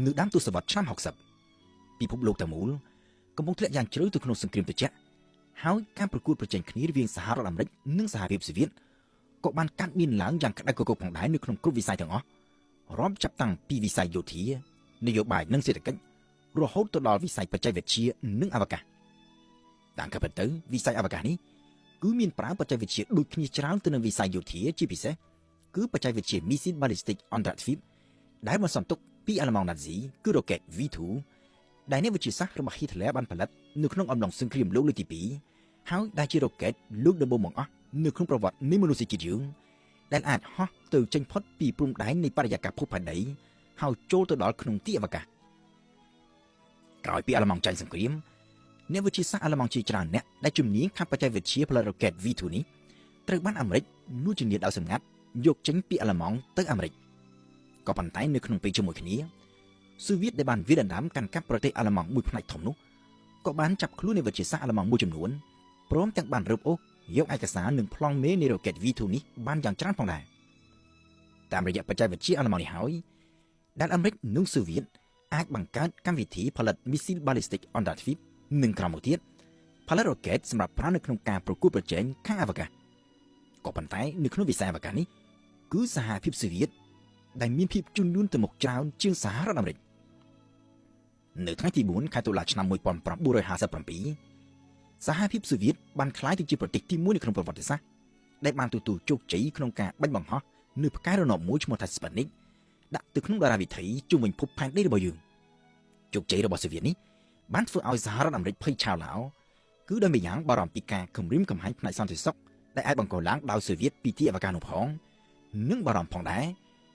នៅដើមទសវត្សរ៍ឆ្នាំ60ពិភពលោកទាំងមូលកំពុងធ្លាក់យ៉ាងជ្រៅទៅក្នុងសង្គ្រាមត្រជាក់ហើយការប្រកួតប្រជែងគ្នារវាងសហរដ្ឋអាមេរិកនិងសហភាពសូវៀតក៏បានកើតមានឡើងយ៉ាងក្តៅគគុកផងដែរនៅក្នុងគ្រប់វិស័យទាំងអស់រាប់ចាប់តាំងពីវិស័យយោធានយោបាយនិងសេដ្ឋកិច្ចរហូតទៅដល់វិស័យបច្ចេកវិទ្យានិងអវកាសតាមការពិតទៅវិស័យអវកាសនេះគឺមានប្រើបច្ចេកវិទ្យាដូចគ្នាច្រើនទៅនឹងវិស័យយោធាជាពិសេសគឺបច្ចេកវិទ្យាមីស៊ីលបាលីស្ទិកអន្តរទ្វីបដែលបន្សល់ទុកពីអាល្លឺម៉ង់ណាស៊ីគឺរ៉ុកែត V2 ដែលអ្នកវិទ្យាសាស្ត្ររបស់ Hitler បានផលិតនៅក្នុងអំឡុងសង្គ្រាមលោកលើកទី2ហើយដែលជារ៉ុកែតលើកដំបូងបង្អស់នៅក្នុងប្រវត្តិនៃមនុស្សជាតិយើងដែលអាចហោះទៅចេញផុតពីព្រំដែននៃបរិយាកាសភពផែនដីហើយចូលទៅដល់ក្នុងទីអវកាសក្រោយពីអាល្លឺម៉ង់ចាញ់សង្គ្រាមអ្នកវិទ្យាសាស្ត្រអាល្លឺម៉ង់ជាច្រើនអ្នកដែលជំនាញខាងបច្ចេកវិទ្យាផលិតរ៉ុកែត V2 នេះត្រូវបានអាមេរិកលួចជំនាញដោយសម្ងាត់យកចេញពីអាល្លឺម៉ង់ទៅអាមេរិកក៏ប៉ុន្តែនៅក្នុងពេលជាមួយគ្នាសូវៀតដែលបានវាយដណ្ដើមកាន់កាប់ប្រទេសអាល្លឺម៉ង់មួយផ្នែកធំនោះក៏បានចាប់ខ្លួនអ្នកវិទ្យាសាស្ត្រអាល្លឺម៉ង់មួយចំនួនព្រមទាំងបានរឹបអូសយកឯកសារនិងប្លង់មេនៃរ៉ុកែត V2 នេះបានយ៉ាងច្រើនផងដែរតាមរយៈបច្ចេកវិទ្យាអាល្លឺម៉ង់នេះហើយដែលអាមេរិកនិងសូវៀតអាចបង្កើតកម្មវិធីផលិតមីស៊ីលបាលីស្ទិកអន្តរទ្វីបនិងក្រោមមកទៀតផលិតរ៉ុកែតសម្រាប់ប្រើនៅក្នុងការប្រកួតប្រជែងខាងអវកាសក៏ប៉ុន្តែនៅក្នុងវិស័យអវកាសនេះគឺសហភាពសូវៀតដែលមានភាពជន់លួនទៅមុខច្រើនជាងសហរដ្ឋអាមេរិកនៅថ្ងៃទី4ខែតុលាឆ្នាំ1957សហភាពសូវៀតបានក្លាយទៅជាប្រទេសទី1នៅក្នុងប្រវត្តិសាស្ត្រដែលបានទទួលជោគជ័យក្នុងការបាញ់បង្ហោះនៅផ្កាយរណបមួយឈ្មោះថា Sputnik ដាក់ទៅក្នុងតារាវិថីជុំវិញភពផែនដីរបស់យើងជោគជ័យរបស់សូវៀតនេះបានធ្វើឲ្យសហរដ្ឋអាមេរិកភ័យឆាវឡោគឺដោយម្យ៉ាងបារម្ភពីការគំរាមកំហែងផ្នែកសន្តិសុខដែលអាចបង្កឡើងដោយសូវៀតពីទីអវកាសនោះផងនិងបារម្ភផងដែរ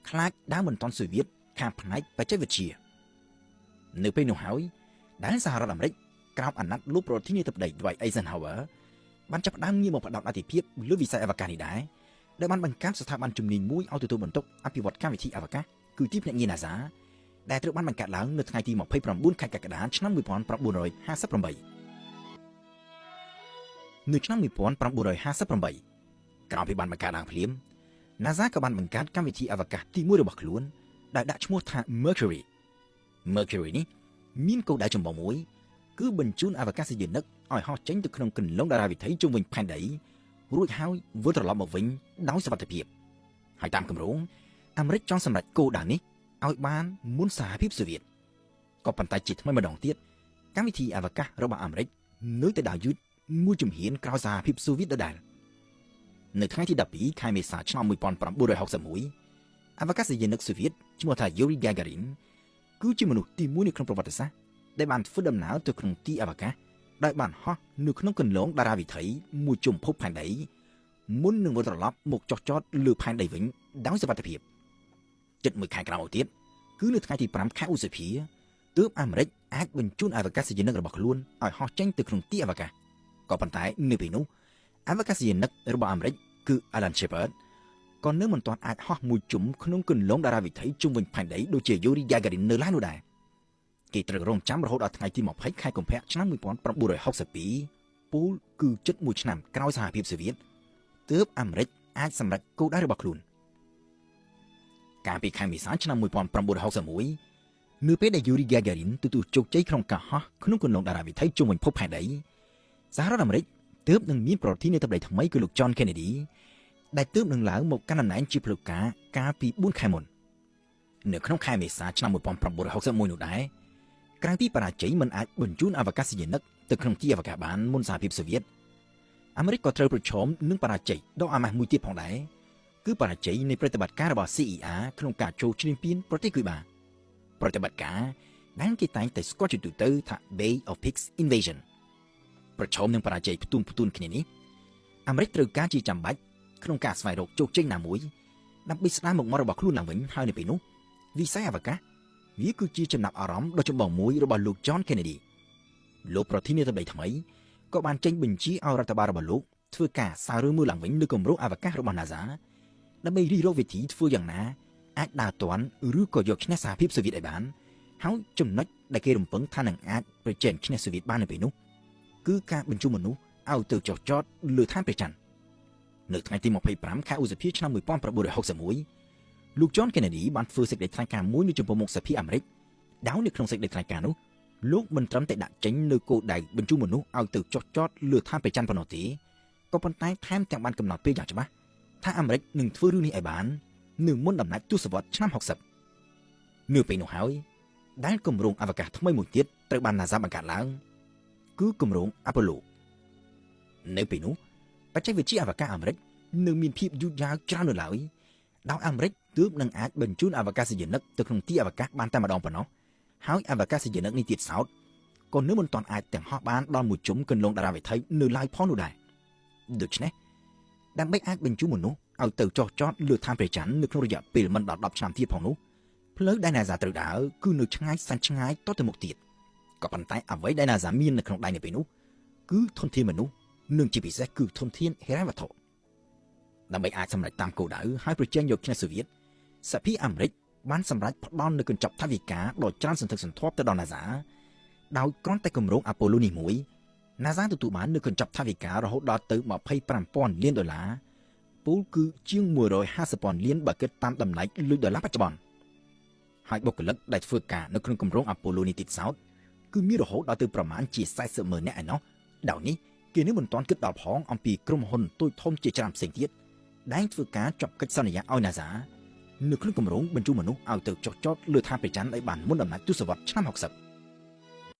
ខ្លាចដើមមិនទាន់សូវៀតខាងផ្នែកបច្ចេកវិទ្យានៅពេលនោះហើយដែលសហរដ្ឋអាមេរិកក្រោមអាណត្តិលោកប្រធានាធិបតី Dwight Eisenhower បានចាប់ផ្ដើមងាកមកផ្ដោតអាទិភាពលើវិស័យអវកាសនេះដែរដែលបានបង្កើតស្ថាប័នជំនាញមួយឲ្យទទួលបន្ទុកអភិវឌ្ឍកម្មវិធីអវកាសគឺទីភ្នាក់ងារ NASA ដែលត្រូវបានបង្កើតឡើងនៅថ្ងៃទី29ខែកក្កដាឆ្នាំ1958នៅឆ្នាំ1958ក្រោយពីបានបង្កើតឡើងភ្លាម NASA ក៏បានបង្កើតកម្មវិធីអវកាសទី1របស់ខ្លួនដែលដាក់ឈ្មោះថា Mercury។ Mercury នេះមានគោលដៅចម្បងមួយគឺបញ្ជូនអវកាសយានិកឲ្យហោះចេញទៅក្នុងគន្លងតារាវិថីជុំវិញផែនដីរួចហើយវិលត្រឡប់មកវិញដោយសុវត្ថិភាពហើយតាមគម្រោងអាមេរិកចង់សម្រេចគោលដៅនេះឲ្យបានមុនសហភាពសូវៀតក៏ប៉ុន្តែជាថ្មីម្ដងទៀតកម្មវិធីអវកាសរបស់អាមេរិកនៅតែដើរយឺតមួយជំហានក្រោយសហភាពសូវៀតដដែលនៅថ្ងៃទី12ខែមេសាឆ្នាំ1961អវកាសយានិកសូវៀតឈ្មោះថា Yuri Gagarin គឺជាមនុស្សទី1នៅក្នុងប្រវត្តិសាស្ត្រដែលបានធ្វើដំណើរទៅក្នុងទីអវកាសដោយបានហោះនៅក្នុងគន្លងតារាវិថីមួយជុំភពផែនដីមុននឹងវិលត្រឡប់មកចុះចតលើផែនដីវិញដោយសុវត្ថិភាពជិតមួយខែក្រោយមកទៀតគឺនៅថ្ងៃទី5ខែឧសភាទើបអាមេរិកអាចបញ្ជូនអវកាសយានិករបស់ខ្លួនឲ្យហោះចេញទៅក្នុងទីអវកាសក៏ប៉ុន្តែនៅពេលនោះអវកាសយានិករបស់អាមេរិកគឺ Alan Shepard ក៏នៅមិនទាន់អាចហោះមួយជុំក្នុងគន្លងតារាវិថីជុំវិញផែនដីដូចជា Yuri Gagarin នៅឡើយនោះដែរគេត្រូវរងចាំរហូតដល់ថ្ងៃទី20ខែកុម្ភៈឆ្នាំ1962ពូលគឺជិតមួយឆ្នាំក្រោយសហភាពសូវៀតទើបអាមេរិកអាចសម្រេចគោលដៅរបស់ខ្លួនកាលពីខែមេសាឆ្នាំ1961នៅពេលដែល Yuri Gagarin ទទួលជោគជ័យក្នុងការហោះក្នុងគន្លងតារាវិថីជុំវិញភពផែនដីសហរដ្ឋអាមេរិកទើបនឹងមានប្រធានាធិបតីថ្មីគឺលោក John Kennedy ដែលទើបនឹងឡើងមកកាន់តំណែងជាផ្លូវការកាលពី4ខែមុននៅក្នុងខែមេសាឆ្នាំ1961នោះដែរក្រៅពីបរាជ័យមិនអាចបញ្ជូនអវកាសយានិកទៅក្នុងទីអវកាសបានមុនសហភាពសូវៀតអាមេរិកក៏ត្រូវប្រឈមនឹងបរាជ័យដ៏អាម៉ាស់មួយទៀតផងដែរគឺបរាជ័យនៃប្រតិបត្តិការរបស់ CIA ក្នុងការចូលឈ្លានពានប្រទេសគុយបាប្រតិបត្តិការដែលគេតែងតែស្គាល់ជាទូទៅថា Bay of Pigs Invasion។ ប្រឈមនឹងបរាជ័យផ្ទួនផ្ទួនគ្នានេះអាមេរិកត្រូវការជាចាំបាច់ក្នុងការស្វែងរកជោគជ័យណាមួយដើម្បីស្ដារមុខមាត់របស់ខ្លួនឡើងវិញហើយនៅពេលនោះវិស័យអវកាសវាគឺជាចំណាប់អារម្មណ៍ដ៏ចម្បងមួយរបស់លោក John Kennedy។ លោកប្រធានាធិបតីថ្មីក៏បានចេញបញ្ជាឲ្យរដ្ឋបាលរបស់លោកធ្វើការសើរើមើលឡើងវិញលើគម្រោងអវកាសរបស់ NASA ដើម្បីរិះរកវិធីធ្វើយ៉ាងណាអាចដើរទាន់ឬក៏យកឈ្នះសហភាពសូវៀតឲ្យបានហើយចំណុចដែលគេរំពឹងថានឹងអាចប្រជែងឈ្នះសូវៀតបាននៅពេលនោះគឺការបញ្ជូនមនុស្សឲ្យទៅចុះចតលើឋានព្រះច័ន្ទនៅថ្ងៃទី25ខែឧសភាឆ្នាំ1961លោក John Kennedy បានធ្វើសេចក្តីថ្លែងការណ៍មួយនៅចំពោះមុខសភាអាមេរិក ដោយនៅក្នុងសេចក្តីថ្លែងការណ៍នោះលោកមិនត្រឹមតែដាក់ចេញនៅគោលដៅបញ្ជូនមនុស្សឲ្យទៅចុះចតលើឋានព្រះច័ន្ទប៉ុណ្ណោះទេក៏ប៉ុន្តែថែមទាំងបានកំណត់ពេលយ៉ាងច្បាស់ថាអាមេរិកនឹងធ្វើរឿងនេះឲ្យបាននៅមុនដំណាច់ទសវត្សរ៍ឆ្នាំ60នៅពេលនោះហើយដែលគម្រោងអវកាសថ្មីមួយទៀតត្រូវបាន NASA បង្កើតឡើងគឺគម្រោង Apollo នៅពេលនោះបច្ចេកវិទ្យាអវកាសអាមេរិកនៅមានភាពយឺតយ៉ាវច្រើននៅឡើយដោយអាមេរិកទើបនឹងអាចបញ្ជូនអវកាសយានិកទៅក្នុងទីអវកាសបានតែម្ដងប៉ុណ្ណោះហើយអវកាសយានិកនេះទៀតសោតក៏នៅមិនទាន់អាចទាំងហោះបានដល់មួយជុំគន្លងតារាវិថីនៅឡើយផងនោះដែរដូច្នេះដើម្បីអាចបញ្ជូនមនុស្សឲ្យទៅចុះចតលើឋានព្រះច័ន្ទនៅក្នុងរយៈពេលមិនដល់10ឆ្នាំទៀតផងនោះផ្លូវដែល NASA ត្រូវដើរគឺនៅឆ្ងាយសែនឆ្ងាយតទៅមុខទៀតក៏ប៉ុន្តែអ្វីដែល NASA មាននៅក្នុងដៃនៅពេលនោះគឺធនធានមនុស្សនិងជាពិសេសគឺធនធានហិរញ្ញវត្ថុដើម្បីអាចសម្រេចតាមគោលដៅហើយប្រជែងយកឈ្នះសូវៀតសភាអាមេរិកបានសម្រេចផ្ដល់នូវកញ្ចប់ថវិកាដ៏ច្រើនសន្ធឹកសន្ធាប់ទៅដល់ NASA ដោយគ្រាន់តែគម្រោង Apollo នេះមួយ NASA ទទួលបាននូវកញ្ចប់ថវិការហូតដល់ទៅ25,000លានដុល្លារពោលគឺជាង150,000លានបើគិតតាមតម្លៃលុយដុល្លារបច្ចុប្បន្នហើយបុគ្គលិកដែលធ្វើការនៅក្នុងគម្រោង Apollo នេះទៀតសោតគឺមានរហូតដល់ទៅប្រមាណជា40ម៉ឺននាក់ឯណោះដោយនេះគេនៅមិនទាន់គិតដល់ផងអំពីក្រុមហ៊ុនតូចធំជាច្រើនផ្សេងទៀតដែលធ្វើការជាប់កិច្ចសន្យាឲ្យ NASA នៅក្នុងគម្រោងបញ្ជូនមនុស្សឲ្យទៅចុះចតលើឋានព្រះច័ន្ទឲ្យបានមុនដំណាច់ទសវត្សរ៍ឆ្នាំ60។